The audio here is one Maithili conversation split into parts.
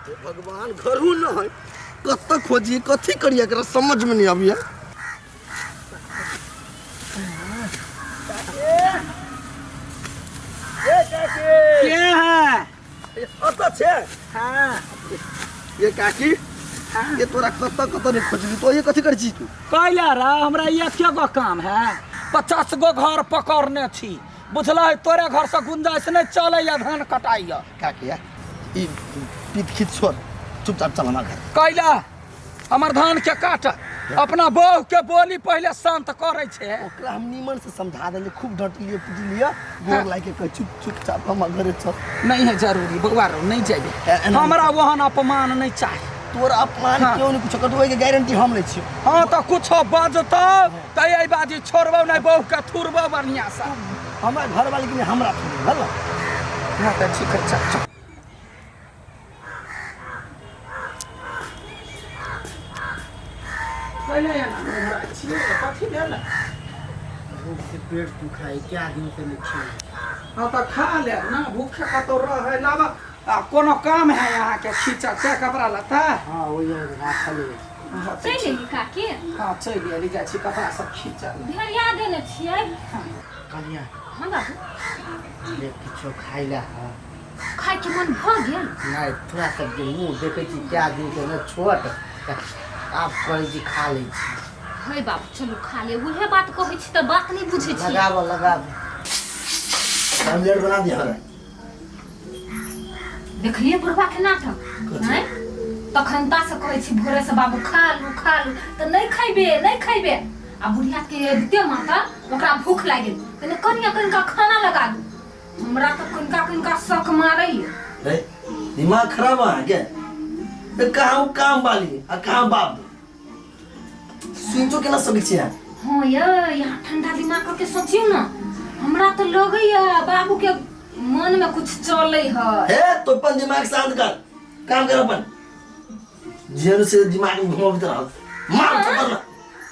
हे भगवान, घरू न है, कतऽ खोजिए, कथी करिए, एकरा समझ में नहीं आबिए। के है? अतऽ छै। हाँ। ये काकी, ये तोरा कतऽ कतऽ नहीं खोजली तो? ये कथी करै छी तू? कैला रा, हमरा एके गो काम है, 50 गो घर पकड़ने छी, बुझल? तोरे घर से गुंजाइश नहीं चलैया धान कटाइया। काकी यार, ई पीत खींच छोड़, चुपचाप चल हमरा घर। कैला? हमर धान के काट, अपना बहू के बोली पहले शांत करै छै। ओकरा हम नीमन से समझा देलियै, खूब डटलियै पिटलियै, गोर लागि के कहै चुप चुपचाप हमरा घरे चल। नहीं है जरूरी बौआ रो, नहीं जेबे। एना हमरा ओहन अपमान नहीं चाही। तोर अपमान हाँ। क्यों नहीं कुछो करतौ, ओहिके गारंटी हम लै छियौ। हाँ, तऽ कुछो बजतौ तऽ एहि बाजी छोड़बौ नहीं, बहू के थुरबौ बढ़िया से। हमरा घरवाली के नहि, हमरा थोड़े भला। हाँ तऽ ठीक है, चल चल। पहिले एना घुमराइ छियै तऽ कथी भेल? भूख से पेट दुखाई, क्या दिन से नहीं खेले। हाँ तऽ खा लेब ने, भूखे कतौ रहै लाबा। आ कोनो काम है अहाँके खींचक के कपड़ा लत्ता? हाँ, वही राखल है। हाँ, तऽ चलि ठीक। एली काकी? हाँ, चलि एली, जाइ छी कपड़ा सब खींचल। भेड़िया देने छियै। कनिया। हाँ बाबू। ये किछो खाइ ला है? खाइके मन भऽ गेल? नहीं, थोड़ा सबके मुँह देखै छी क्या दिन से ने छोट, तऽ आब करै छी, खा लै छी। हे बाबू, चलू खा ले। उहे बात कहै छी तऽ बात नहि बुझै छी। लगाबो लगाबो। ऑमलेट बना दिया हमरा। देखलियै बुढ़वा के नाटक? आँय, तखन ता से कहै छी भोरे से, बाबू खा लू, खा लू, तऽ नहि खैबे, नहि खैबे। आ बुढ़िया के अबिते माता ओकरा भूख लागि गेल। कने कनिया कनिका खाना लगा दू। हमरा तऽ कनिका कनिका शक मारैया। रे, दिमाग खराब है क्या? ए, कहाँ वो काम वाली आ कहाँ बाप, सुनितो केना सकै छियै? हाँ ये, यहाँ ठंडा दिमाग करके सोचियो ना। हमरा तऽ लगैया बाबू के मन में कुछ चलै है। हे, तो अपन दिमाग शांत कर, काम कर अपन। जेन से दिमाग में घुमाबैत रहल, मार थप्पड़ ना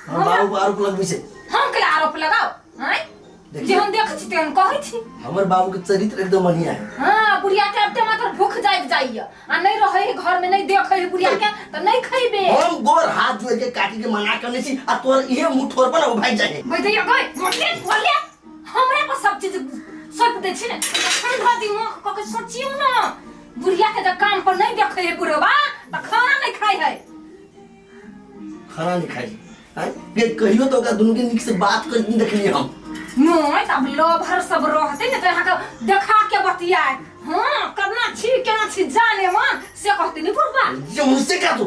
हम बाबू पर आरोप लगबै छै। हम केला आरोप लगाओ? आँय? देखिए। जे हम देखै छी तेहन कहै छी। हमर बाबू के चरित्र एकदम बढ़िया है। हाँ, बुढ़िया के आबिते मात्र भूख जागि जाइया आ नहीं रहै है घर में, नहीं देखै है बुढ़िया के तऽ नहीं खैबे। हम गोर हाथ जोड़ के काकी के मना करने छी आ तोर इहे मुंह ठोर पर ना भाग जाए। बैठैया गई, बोले बोले हमरा पर सब चीज सौंप दै छी ने। ठंडा दिमाग कऽ के सोचियौ ना, बुढ़िया के जब काम पर नहीं देखै है बुढ़वा तऽ खाना नहीं खाइ है। खाना नहीं खाई आँय? के कहियो तो ओकरा दुनू के नीक से बात करैत नहीं देखलियै हम। नहीं तऽ आब लभर सब रहतै ने तऽ अहाँके देखा के बतियाए, हाँ केना छी केना छी जाने मन से कहतै ने बुढ़वा। जे मुझसे का तू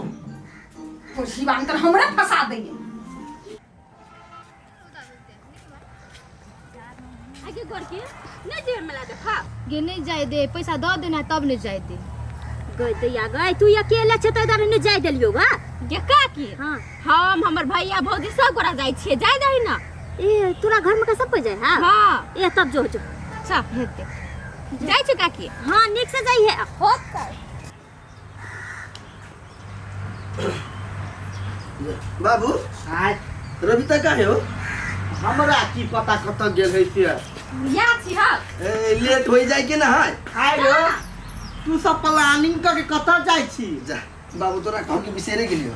बुढ़िया तऽ हमरे फंसा दैये। आगे गोरकी, नहीं जेबे मेला देखा? गे नहीं जाए दे, पैसा दऽ देना तब नहीं जाए दे। गई दैया गई, तू अकेले छे तऽ इधर नहीं जाए देलियो गा। गे काकी? हाँ। हम हमर भैया भौजी सब गोरा जाय छियै, जाय दही ना। ए तोरा घर में का सब कोई जाए? हाँ। हाँ। ए तब जो जो। अच्छा हेते जाय छै काकी? हाँ, नीक से जाई है। होतै। बाबू। आय। रविता कहाँ है हो? हमरा की पता कतऽ गेल है से। या छी हाँ। ए, लेट हो जाए के ना है। आय रो, तू सब प्लानिंग करके कतऽ जाइ छी? जा बाबू, तोरा घर के बिसेरे गेलियो,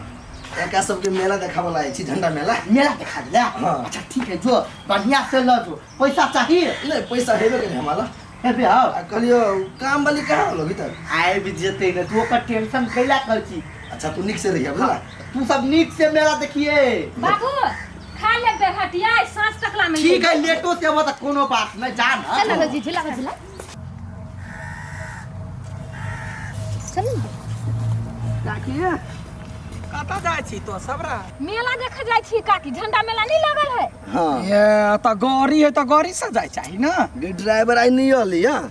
एका सबके मेला देखाबऽ लागै छी, झंडा मेला। मेला देखा दिला? हाँ। अच्छा ठीक है, जो बढ़िया से ल जो। पैसा चाहिए? नहीं, पैसा हेबे करे हमारा। हेबे हौ। आ कहलियो काम वाली कहाँ होलो भीतर? आबि जेतै ने, तू ओकर टेंशन कैला कर छी? अच्छा, तू नीक से रहिया, बुझला? तू सब नीक से मेला देखिए। बाबू खा लेबे हटिया, साँझ तकला में। ठीक है, लेटो से अबो तऽ कोनो बात नहीं, जा ना। चल ना जीजी, लगा झूला चल। काकी, कतऽ जाइ छी तो सबरा? मेला देखे जाइ छी काकी, झंडा मेला नहीं लगल है? हाँ। ये तऽ गाड़ी है तऽ गाड़ी से जाइ चाही ना। गे ड्राइवर आई नहीं अली। हाँ।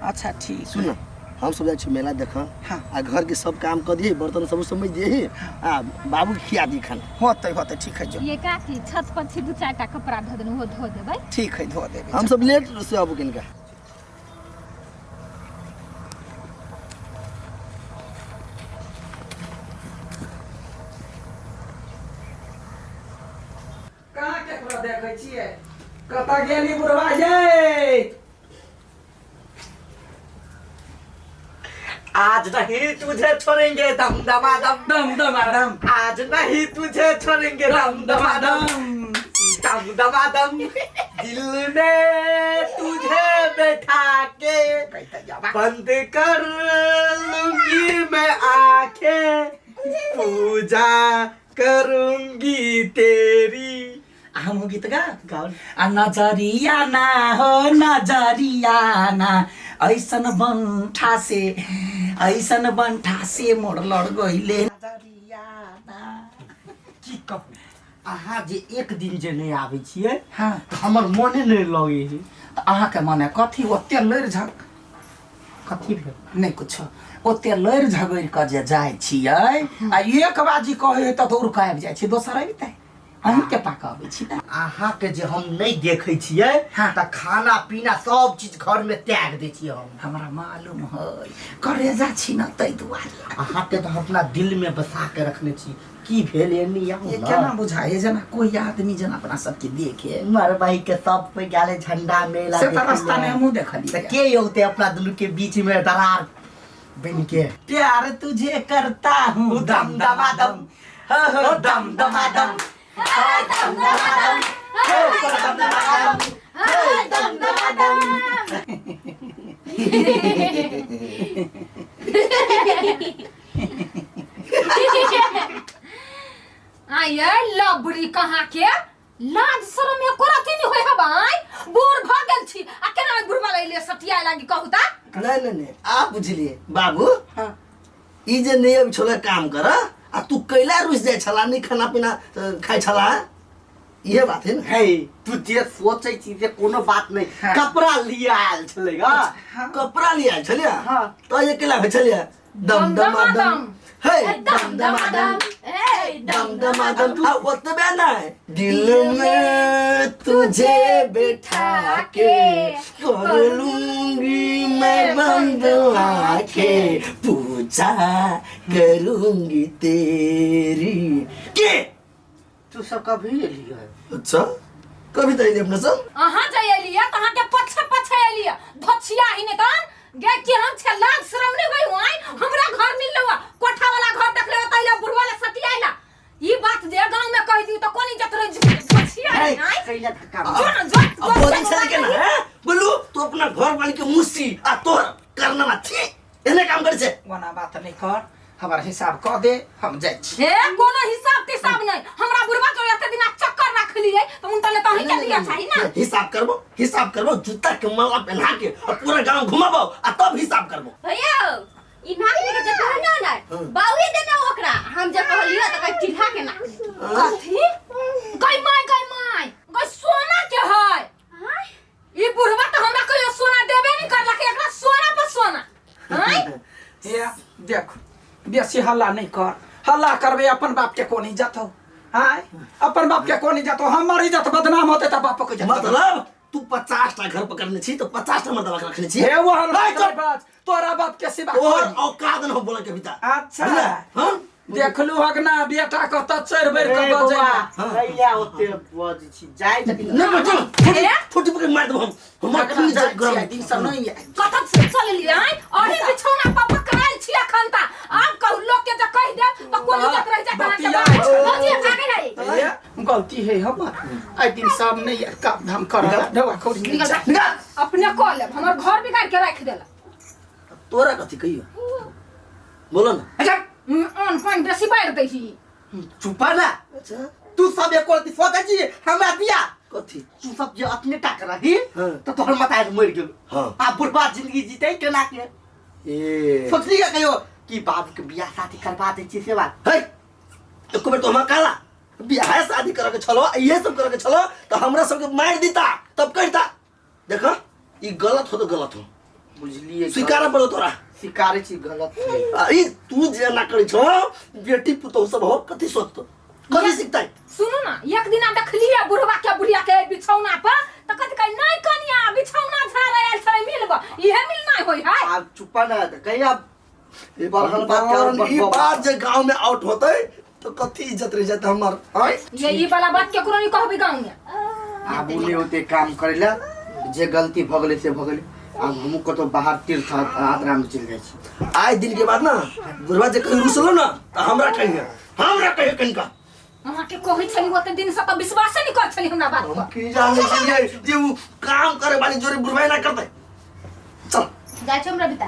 अच्छा ठीक। सुन न, हम सब जाइ छी मेला देख। हाँ। आ घर के सब काम कर दिए, बर्तन सब समझ दिए आ बाबू के खिया दी खाना। होतै होतै, ठीक है जो। ये काकी, छत पर छी, दू चारि टा कपड़ा धो देलहुँ, ओहो धो देबै। ठीक है, धो देबै। हम सब लेट से अबू किनका। कहाँ केकरो देखै छियै? कतऽ गेली बुढ़वा ये? आज नहीं तुझे छोड़ेंगे दम दमा दम दम दमा दम आज नहीं तुझे छोड़ेंगे दम दमा दम दम दमा दम दिल में तुझे बैठा के बंद कर लूंगी मैं आंखें पूजा करूंगी तेरी। हम हो गीत गा गाओ। आ नजरिया ना हो नजरिया ना ऐसन बंठा से ऐसन बंठा से मोड़ लड़ गइले नजरिया ना। की कहू अहाँ जे एक दिन जे नहि आबै छियै हाँ तऽ हमर मोने नहि लगै है। तऽ अहाँके मने कथी ओते लड़ि झग कथी भेल? नहि कुछो ओते लड़ि झगड़ि कऽ जे जाइ छियै आ एक बाजी कहै है तऽ दौड़ कऽ आबि जाइ छियै दोसर अबितै अहीँके पाकऽ अबै छी ने। अहाँके जे हम नहि देखै छियै हाँ। तऽ खाना पीना सब चीज घरमे त्याग दै छियै हम। हमरा मालूम है करेजा छी न ताहि दुआरे। अहाँके तऽ हम अपना दिलमे बसा के रखने छी। की भेल एनी आउ ये ने। केना बुझाइ जेना कोई आदमी जेना अपना सबके देखे मर भाई के सब पे गेले झंडा मेला से तऽ देखै रास्ता में लए। हमहूँ देखलियै। तऽ के औते अपना दुनू के बीच में दरार बन के? प्यार तुझे करता हूँ दम दमा दम हो हो दम दमा दम दम दमा दम दम दमा दम दम दमा दम। आये लबरी कहाँ के लाज शरम एको रति नहीं होय हब आय बूढ़ भ गेल छी आ केना बुढ़वा लैले सटिया लागी कहू ता। नहीं नहीं नहीं आप बुझलिए बाबू। हाँ। ई जे नहीं अभी छोला काम कर आ तू कैला रुस जाय छला नहीं खाना पीना खाय छला इहे बात है ना। हे तू जे सोचै छी से कोनो बात नहीं। हाँ। कपड़ा लिए आयल छलै गा। कपड़ा लिया आयल छलिया हाँ। तो ये कैला होइ छलिया दम दम दम हे दम दम दम ए दम दम दम आ ओतबे नहीं दिल में तुझे बैठा के कर लूंगी मैं बंद आंखें पूजा करूंगी तेरी के। तू सब कभी एलियै? अच्छा कभी तो एलियै अपना सब। अहाँ जे एलियै तऽ अहाँके पछे पछे एलियै धोछिया ही नहि तहन गे कि हम छे लाज शरम नहीं होई हुआई हमरा घर मिललो कोठा वाला घर देखले तैले बुढ़वा ले सटियाइला ई बात जे गांव में कह दियो त कोन इज्जत रह जेतै धोछिया ही नहीं कैला धक्का जो न जो अब बोली छलै के ना हैं? बोलू तू अपना घर वाली के मुसी आ तोहर करना ना छी एने काम करे छे। ओना बात नहीं कर हमर हिसाब कऽ दे हम जाइ छी। हे कोनो हिसाब तिसाब नहीं हमरा बुढ़वा जो एते दिना चक्कर रख लिए त उन तले तहीं के लिया चाही ना। हिसाब करबो हिसाब करबो जूता के माला पहना के और पूरा गांव घुमाबो आ तब हिसाब करबो। भैया ई नाक लेके जे कहल ना बाउए देना ओकरा हम जे कहलियो त कह चिल्हा के नाक। कथी गई माय गई माय गई सोना के है ई बुढ़वा त हमरा कहियो सोना देबे नहीं करलक एकरा सोना पर सोना हैं। हे देख बेसी हल्ला नहीं कर हल्ला करबे अपन बाप के कोन इज्जत हो आय अपन बाप के कोन इज्जत हो हमर इज्जत बदनाम होते त बाप के इज्जत मतलब तू 50 टा घर पकड़ने छी तो 50 टा मर्दबा के रखने छी। हे वो हम नहीं चुप। बात तोरा बाप के सिवा तोहर कोई नहीं। औकात न हो बोले के पिता। अच्छा। बुझले? हाँ देखलू हक ना बेटा कत चढ़ बढ़ के ए बजै बौआ, हाँ। कैला ओते बजै छी जाइ छथिन। नहीं बचल हे? फुटी पकड़ मार देबो हम हमर खून जाइ गरम छी, दिन सब नहीं आइ। कतऽ से चल एलियै आँय अही बिछौना पर पकड़ायल छी अखन ता आब कहू लोक के जे कहि देब तऽ कोन इज्जत रहि जायत अहाँके बतिया बाप? छै। भौजी आगे रही हे, गलती है हमर आइ दिन सब नहीं आइ, काम धाम कर ढेवा खौरी नहीं निकल जा। जा। अपने कऽ लेब हमर घर बिगाड़ के राखि देलक। तोरा कथी कहियो बोलो ना। अच्छा अन्न पानि बेसी बाढ़ि दै छी। चुपा ना। अच्छा तू सब एको रत्ती सोचै छी हमरा दिया कथी? तू सब जे अपने टा के रही हाँ। तऽ तोहर मतारी मरि गेल। हाँ। आ बुढ़बा जिंदगी जीतै केना के? ए सोचली का कहियो कि बाबू के बियाह शादी करवा दै छी से बात? हे एको बेर तो हमरा कहला बियाह शादी करे के छलो इहे सब करे के छलो तो हमरा सबके मार दीता तब करता। देखो ई गलत हो तो गलत हो बुझलिए स्वीकार पड़ो तोरा। स्वीकारै छी गलत छै। आ ई तू जेना करै छो बेटी पुतोह सब हो कथी सोचतो कथी सिखतै? सुनू ना एक दिना देखलियै बुढ़वा के बुढ़िया के बिछौना पर तऽ कथी कहै नहीं कनिया बिछौना झाड़ै आयल छलै मिलब इहे मिलना होय है। आब चुपा ना तऽ कहिया बढ़ल बात के और ई बढ़बो। बात जे गांव में आउट होतै तो कथी इज्जत रह जाता हमर? आय ये ई वाला बात केकरो नहीं कहबी गांव में। आब ओ नहि ओते काम करै लए जे गलती भऽ गेलै से भऽ गेलै। आब हमहूँ कतहु बाहर तीर्थ यात्रामे चलि जाइ छी। आइ दिन के बाद ना बुढ़वा जे कहीं रुसलो ना तो हमरा कहिए, हमरा कहिए कनिका। अहाँके कहै छली ओते दिन से तऽ विश्वासे नहि करै छली हमरा बात पर। की जाने छलियै जे उ काम करे वाली जोरे बुढ़वा ना करतै। चल जाइ छौ हमरा बिता।